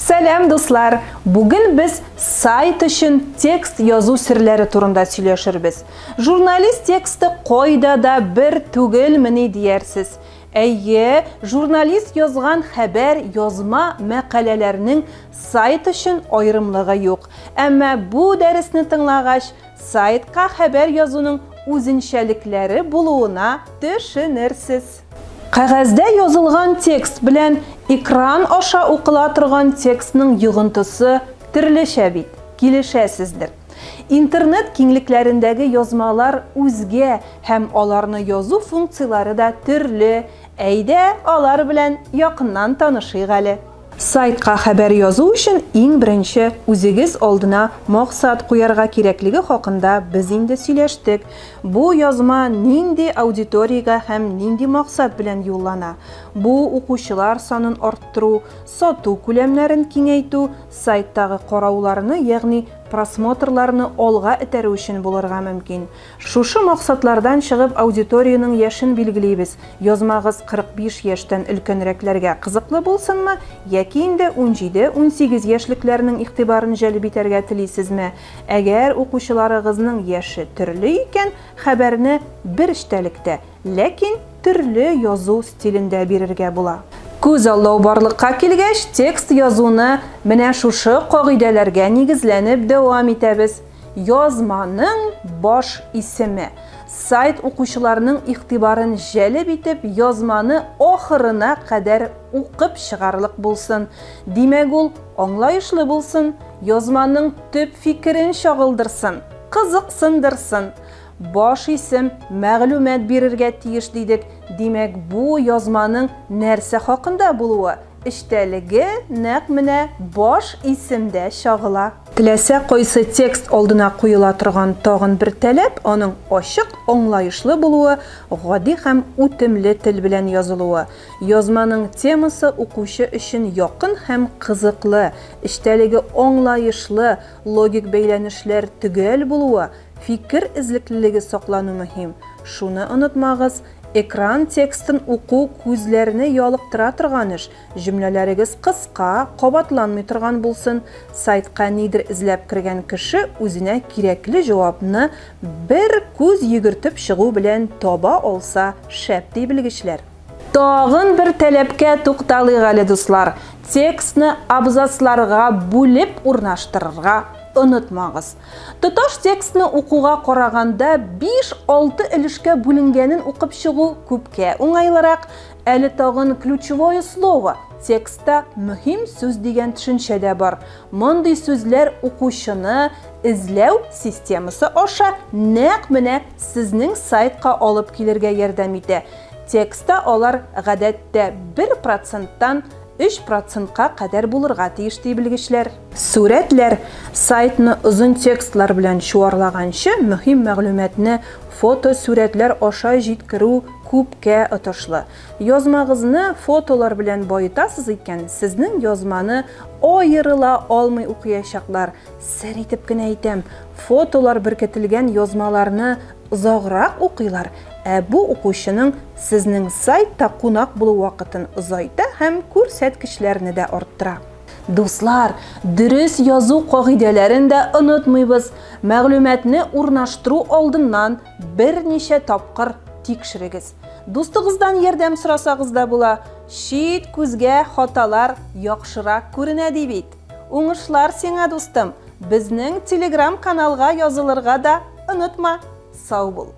Сәлам, дуслар! Бүген без сайт өчен текст язу серләре турында сөйләшербез. Журналист тексты кайда да бер түгелмени диярсез. Әйе, журналист язган хәбәр, язма, мәкаләләрнең сайт өчен аерымлыгы юк. Әмма бу дәресне тыңлагач, сайтка хәбәр язуның үзенчәлекләре булуына төшенерсез. Кәгазьдә язылган текст белән экран аша укыла торган текстның йогынтысы төрлечә бит, килешәсездер. Интернет киңлекләрендәге язмалар үзгә һәм аларны язу функцияләре дә төрле. Әйдә, алар белән якыннан танышыйк әле. Сайтка хәбәр язу өчен иң беренче үзегез алдына максат куярга кирәклеге хакында без инде сөйләштек. Бу язма нинди аудиториягә һәм нинди максат белән юллана? Бу укучылар санын арттыру, сату күләмнәрен киңәйтү, сайттагы карауларны, ягъни просмотрларны алга этәрү өчен булырга мөмкин. Шушы максатлардан чыгып аудиториянең яшен билгелибез. Язмагыз 45 яшьтән өлкәнрәкләргә кызыклы булсынмы, яки инде 17-18 яшьлекләрнең игътибарын җәлеп итәргә телисезме? Әгәр укучыларыгызның яше төрле икән, хәбәрне бер эчтәлектә, ләкин төрле язу стилендә бирергә була. Күзаллау барлыкка килгәч, текст язуны менә шушы кагыйдәләргә нигезләнеп дәвам итәбез. Язманың баш исеме. Сайт укучыларның игътибарын җәлеп итеп, язманы ахырына кадәр укып чыгарлык булсын. Димәк, ул аңлаешлы булсын, язманың төп фикерен чагылдырсын, кызыксындырсын. Баш исем мәгълүмат бирергә тиеш дидек. Димәк, бу язманың нәрсә хакында булуы, эчтәлеге нәкъ менә баш исемдә чагыла. Теләсә кайсы текст алдына куела торган тагын бер таләп, аның ачык, аңлаешлы булуы, гади һәм үтемле тел белән язылуы. Язманың темасы укучы өчен якын һәм кызыклы, эчтәлеге аңлаешлы, логик бәйләнешләр төгәл булуы, фикер эзлеклелеге саклану мөһим. Шуны онытмагыз, экран текстын уку күзләрне ялыктыра торган эш. Җөмләләрегез кыска, кабатланмый торган булсын. Сайтка нидер эзләп кергән кеше үзенә кирәкле җавапны бер күз йөгертеп чыгу белән таба алса, шәп, ди белгечләр. Тагын бер таләпкә тукталыйк әле, дуслар. Текстны абзацларга бүлеп урнаштырырга онытмагыз. Тоташ текстны укуга караганда 5-6 өлешкә бүленгәнен укып чыгу күпкә уңайлырак. Әле тагын ключевое слово, текстта мөһим сүз дигән төшенчә дә бар. Мондый сүзләр укучыны эзләү системасы аша нәкъ менә сезнең сайтка алып килергә ярдәм итә. Текстта алар гадәттә 1 проценттан 3 процентка кадәр булырга тиеш, ди белгечләр. Сурәтләр. Сайтны озын текстлар белән чуарлаганчы, мөһим мәгълүматны фотосурәтләр аша җиткерү күпкә отышлы. Язмагызны фотолар белән баетасыз икән, сезнең язманы аерыла алмый укыячаклар. Сер итеп кенә әйтәм, фотолар беркетелгән язмаларны озаграк укыйлар, ә бу укучының сезнең сайтта кунак булу вакытын озайта һәм күрсәткечләрне дә арттыра. Дуслар, дөрес язу кагыйдәләрен дә онытмыйбыз. Мәгълүматны урнаштыру алдыннан берничә тапкыр тикшерегез. Дустыгыздан ярдәм сорасагыз да була. Чит күзгә хаталар яхшырак күренә ди бит. Уңышлар сиңа, дустым! Безнең Telegram каналга язылырга да онытма. Сау бул!